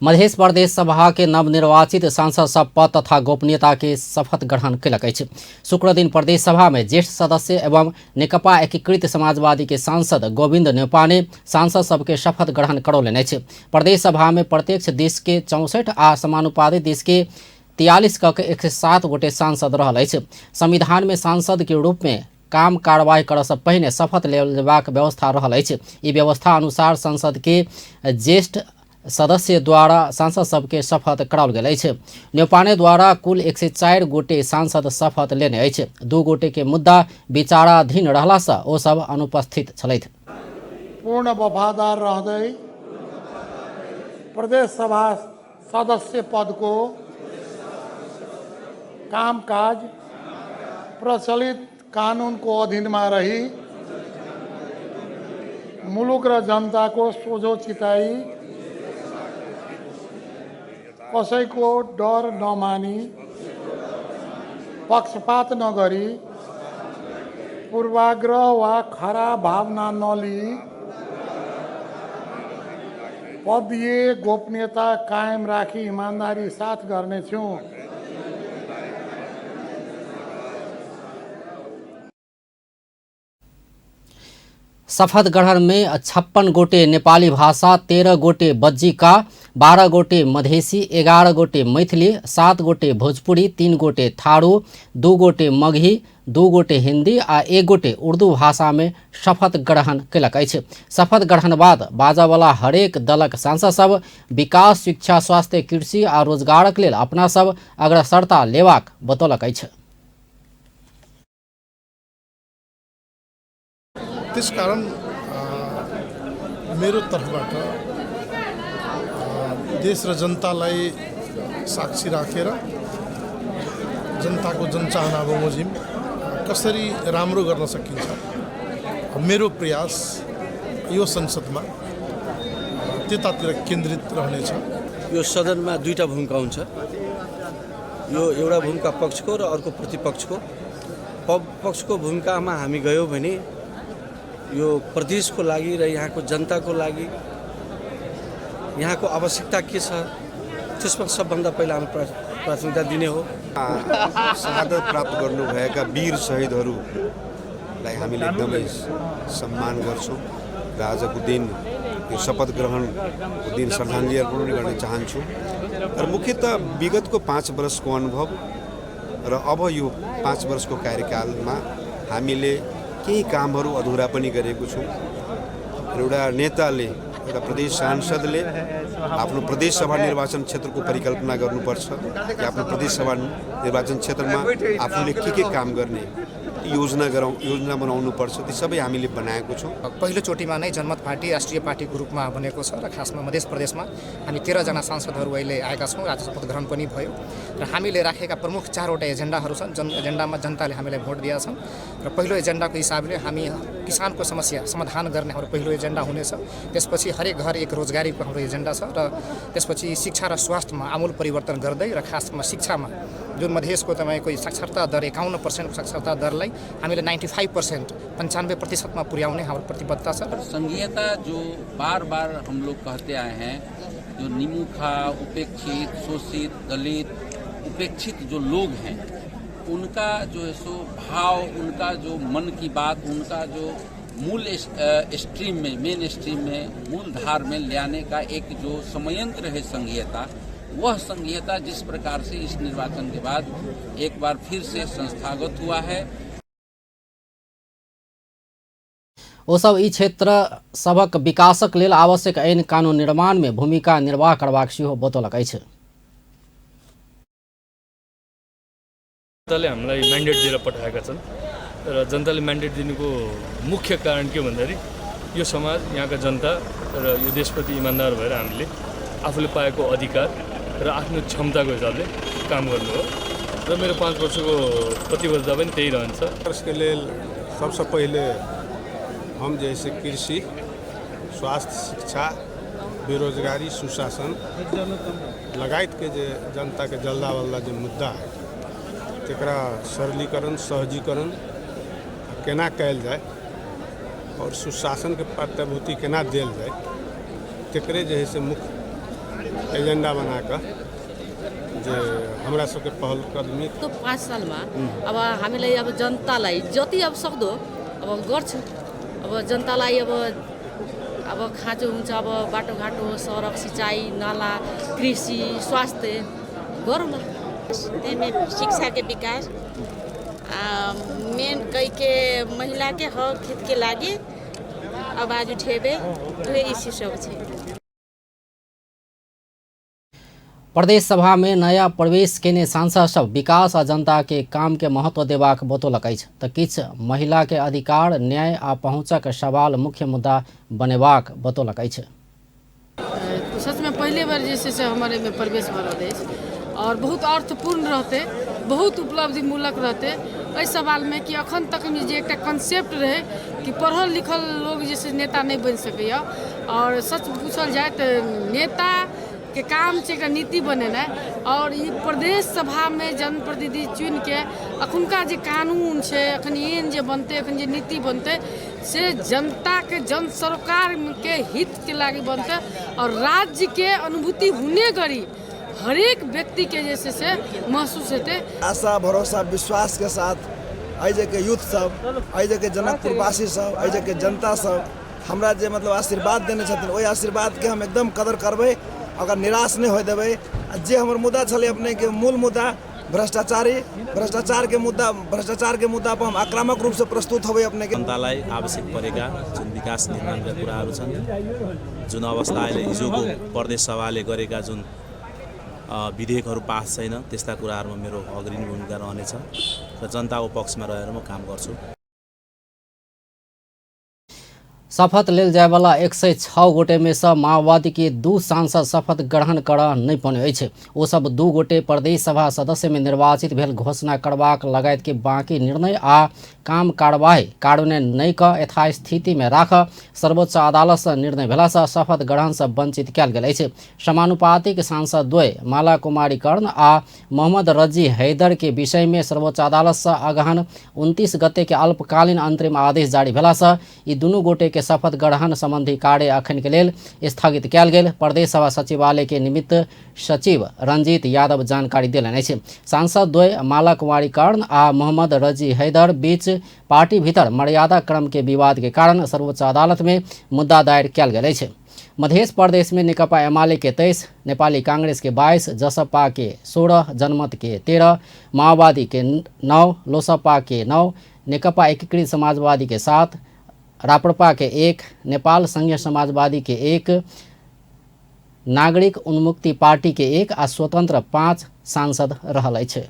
मध्य प्रदेश सभा के नवनिर्वाचित सांसद सब पद तथा गोपनीयता के शपथ ग्रहण कयलक अछि। शुक्र दिन प्रदेश सभा में ज्येष्ठ सदस्य एवं नेकपा एकीकृत समाजवादी के सांसद गोविंद न्यौपाने सांसद सबके शपथ ग्रहण करौलनि अछि। प्रदेश सभा में प्रत्यक्ष देश के 64 आ समानुपातिक देश के 43 कऽ के 107 गोटे सांसद रहल अछि। संविधान में सांसद के रूप में काम कार्रवाई करसँ पहिने शपथ लेबाक व्यवस्था रहल अछि। ई व्यवस्था अनुसार संसद के ज्येष्ठ सदस्य द्वारा सांसद सबके शपथ कराओल गेल अछि। न्यौपाने द्वारा कुल 104 गोटे सांसद शपथ लेने अछि। 2 गोटे के मुद्दा विचाराधीन रहलासँ ओ सब अनुपस्थित छलथि। पूर्ण वफादार रहँदै प्रदेश सभा सदस्य पद को कामकाज प्रचलित कानून को अधीन में रही मुलुक र जनता को सोझो चिताई कसैको डर नमानी पक्षपात नगरी पूर्वाग्रह वा खराब भावना नली पदीय गोपनीयता कायम राखी ईमानदारी साथ गर्नेछु। शपथ ग्रहण में 56 गोटे नेपाली भाषा, 13 गोटे बज्जिका, 12 गोटे मधेसी, 11 गोटे मैथिली, 7 गोटे भोजपुरी, 3 गोटे थारू, 2 गोटे मगही, 2 गोटे हिंदी आ 1 गोटे उर्दू भाषा में शपथ ग्रहण कयलक अछि। शपथ ग्रहण बाद बाजावला हरेक दलक सांसद सब विकास, शिक्षा, स्वास्थ्य, कृषि आ रोजगारक लेल अपना सब अग्रसरता लेबाक बतौलक अछि। त्यसकारण मेरो तर्फबाट देश र जनतालाई साक्षी राखेर जनताको जनचाहना बमोजिम कसरी राम्रो गर्न सकिन्छ मेरो प्रयास यो संसदमा त्यतातिर केन्द्रित रहनेछ। यो सदनमा दुईटा भूमिका हुन्छ। यो एउटा भूमिका पक्षको र अर्को प्रतिपक्षको। पक्षको भूमिकामा हामी गयौँ भने यो प्रदेशको लागि र यहाँको जनताको लागि यहाँको आवश्यकता के छ त्यसमा सबभन्दा पहिला हामी प्राथमिकता दिने हो। शहादत प्राप्त गर्नुभएका वीर शहीदहरूलाई हामीले एकदमै सम्मान गर्छौँ र आजको दिन यो शपथ ग्रहणको दिन श्रद्धाञ्जली अर्पण पनि गर्न चाहन्छु। र मुख्यतः विगतको 5 वर्षको अनुभव र अब यो 5 वर्षको कार्यकालमा हामीले केही कामहरू अधुरा पनि गरेको छौँ। एउटा नेताले, एउटा प्रदेश सांसदले आफ्नो प्रदेश सभा निर्वाचन क्षेत्रको परिकल्पना गर्नुपर्छ कि आफ्नो प्रदेश सभा निर्वाचन क्षेत्रमा आफूले के काम गर्ने योजना बनाउनुपर्छ। ती सबै हामीले बनाएको छौँ। पहिलोचोटिमा नै जनमत पार्टी राष्ट्रिय पार्टीको रूपमा बनेको छ र खासमा मध्य प्रदेशमा हामी 13 जना सांसदहरू अहिले आएका छौँ। आज शपथ ग्रहण पनि भयो र हामीले राखेका प्रमुख 4वटा एजेन्डाहरू छन्। एजेन्डामा जनताले हामीलाई भोट दिएका छन् र पहिलो एजेन्डाको हिसाबले हामी किसानको समस्या समाधान गर्ने हाम्रो पहिलो एजेन्डा हुनेछ। त्यसपछि हरेक घर एक रोजगारीको हाम्रो एजेन्डा छ र त्यसपछि शिक्षा र स्वास्थ्यमा आमूल परिवर्तन गर्दै र खासमा शिक्षामा जुन मधेसको तपाईँको साक्षरता दर 51% साक्षरता दरलाई हामीले 95% 95% में पुर्याउने हाम्रो प्रतिबद्धता छ। संघीयता जो बार बार हम लोग कहते आए हैं, जो निमुखा, उपेक्षित, शोषित, दलित, उपेक्षित जो लोग हैं उनका जो है सो भाव, उनका जो मन की बात, उनका जो मूल स्ट्रीम में, मेन स्ट्रीम में, मूल धार में ले आने का एक जो संयंत्र है संघीयता, वह संघीयता जिस प्रकार से इस निर्वाचन के बाद एक बार फिर से संस्थागत हुआ है ओ सब ई क्षेत्र सबक विकासक लेल आवश्यक ऐन कानून निर्माण में भूमिका निर्वाह करबाक सेहो बतौलक अछि। जनताले हामीलाई म्यान्डेट दिएर पठाएका छन् र जनताले म्यान्डेट दिनुको मुख्य कारण के भन्दाखेरि यो समाज, यहाँका जनता र यो देशप्रति इमानदार भएर हामीले आफूले पाएको अधिकार र आफ्नो क्षमताको हिसाबले काम गर्नु हो र मेरो 5 वर्षको प्रतिबद्धता पनि त्यही रहन्छ। यसके लेल सबसे पहिले हम जैसे कृषि, स्वास्थ्य, शिक्षा, बेरोजगारी, सुशासन लगायत के जे जनता के जल्दा वाला जो मुद्दा है तकरा सरलीकरण, सहजीकरण केना कयल जाए और सुशासन के प्रात्यभूति केना देल जाए तकरे जे है से मुख्य एजेंडा बना कर जे हमरा सबके पहल कदमी तो 5 सालमा अब हामीले अब जनतालाई जति अब सक्दो अब गर्छु। अब जनतालाई अब खाँचो हुन्छ, अब बाटोघाटो, सडक, सिँचाइ, नाला, कृषि, स्वास्थ्य गरौँला। में शिक्षा के विकास मेन कई के महिला के हक हित के लागे आवाज उठेबे तो इसी सब छे। प्रदेश सभा में नया प्रवेश केने सांसद सब विकास आ जनता के काम के महत्व देबाक बतौलक अछि तऽ किछु महिला के अधिकार, न्याय आ पहुँचक सवाल मुख्य मुद्दा बनेबाक बतौलक अछि। सच में पहले बार जैसे से हमारे में प्रवेश भऽ रहल अछि और बहुत अर्थपूर्ण रहते, बहुत उपलब्धि मूलक रहते। एहि सवाल में कि अखन तक में जे एकटा कंसेप्ट रहे कि पढ़ल लिखल लोग जैसे नेता नहीं बन सकैया, और सच पूछल जाए तो नेता के काम छै एकटा नीति बनेनाइ, और ई प्रदेश सभा में जनप्रतिनिधि चुन के अखुनका जे कानून छै, अखन एहन जे बनते, अखन जे नीति बनते से जनता के जन सरकार के हित के लागी बनते, और राज्य के अनुभूति हुने गरी हरेक व्यक्ति के जैसे से महसूस होते। आशा, भरोसा, विश्वास के साथ अइजे के यूथ सब, अइजे के जनकपुर वासी सब, अइजे के जनता सब हमरा जे मतलब आशीर्वाद देने छथिन, ओहि आशीर्वाद के हम एकदम कदर करबै, अगर निराश नहीं हो देबै। जे हमर मुद्दा छलै अपने के मूल मुद्दा भ्रष्टाचार के मुद्दा पर हम आक्रामक रूप से प्रस्तुत होबै। अपने के जनतालाई आवश्यक परेका जुन विकास निर्माणका कुराहरू छन्, जुन अवस्था अहिले हिजोको प्रदेश सभाले गरेका जुन विधेयकहरू पास छैन, त्यस्ता कुराहरूमा मेरो अग्रणी भूमिका रहनेछ र जनताको पक्षमा रहेर म काम गर्छु। शपथ लेल जायवाला 106 गोटे में से माओवादी के 2 सांसद शपथ ग्रहण करऽ नहीं पाने अछि। ओ सब 2 गोटे प्रदेश सभा सदस्य में निर्वाचित भेल घोषणा करबाक लगायत के बाकी निर्णय आ काम कार्यवाही कार्यान्वयन नहीं कऽ यथास्थिति में राखऽ सर्वोच्च अदालत से निर्णय भेला से शपथ ग्रहण से वंचित कयल गेल अछि। समानुपातिक सांसद द्वय माला कुमारी कर्ण आ मोहम्मद रजी हैदर के विषय में सर्वोच्च अदालत से अगहन 29 गते के अल्पकालीन अंतरिम आदेश जारी भेला से ई दुनू गोटे के शपथ ग्रहण संबंधी कार्य अखन के लेल स्थगित कयल गेल। प्रदेश सभा सचिवालय के निमित्त सचिव रंजीत यादव जानकारी देलनि अछि। सांसद द्वय माला कुमारी कर्ण आ मोहम्मद रजी हैदर बीच पार्टी भीतर मर्यादा क्रम के विवाद के कारण सर्वोच्च अदालत में मुद्दा दायर कयल गेल अछि। मध्य प्रदेश में नेकपा एमाले के 23, नेपाली कांग्रेस के 22, जसपा के 16, जनमत के 13, माओवादी के 9, लोसपा के 9, नेकपा एकीकृत समाजवादी के 7, राप्रपा के 1, नेपाल संघीय समाजवादी के 1, नागरिक उन्मुक्ति पार्टी के 1 आ स्वतंत्र 5 सांसद रहल अछि।